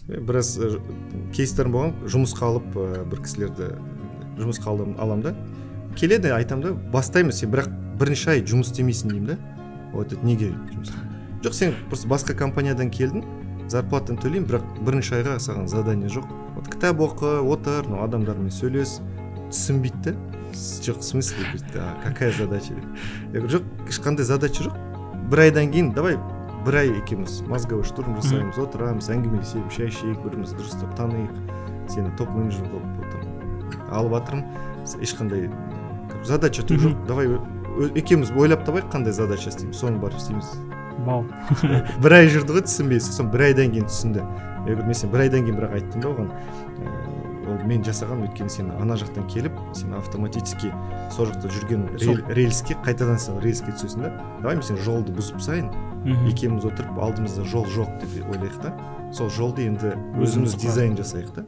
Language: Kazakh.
Біраз кейстерім болған, жұмысқа алып, бір кісілерді жұмысқа аламын да, келеді, айтамын да: «Бастаймыз, сен бірақ бірінші ай жұмыс істемейсің», – деймін да. Ол айтады: «Неге жұмыс?» «Жоқ, сен просто басқа компаниядан келдің, зарплатаны төлеймін, бірақ бірінші айға саған задание жоқ. Вот кітап оқы, отыр, ну, адамдармен сөйлес». Түсінбейді да: «Жоқ, в смысле, – говорит, – а какая задача?» – деп. Я говорю: «Жоқ, ешқандай задача жоқ. Бір айдан кейін давай бір ай екеуміз мозговой штурм жасаймыз, отырамыз, әңгімелесеміз, шай ішейік, бір бірімізді дұрыстап таниық. Сені топ менеджер қылып там алып жатырмын, ешқандай задача түк жоқ. Давай екеуміз ойлап табайық, қандай задача істейміз, соны барып істейміз». Вау. Бір ай жүрді ғой түсінбей, сосын бір айдан кейін түсінді. Я говорю, мен сен бір айдан кейін, бірақ айттым да оған, ол мен жасаған, өйткені сен ана жақтан келіп, сен автоматически сол жақта жүрген рельске қайтадан сен рельске түсесің да. Давай мен сен жолды бұзып тастайын, екеуміз отырып, алдымызда жол жоқ деп ойлайық та, сол жолды енді өзіміз Өзіміз дизайн жасайық та.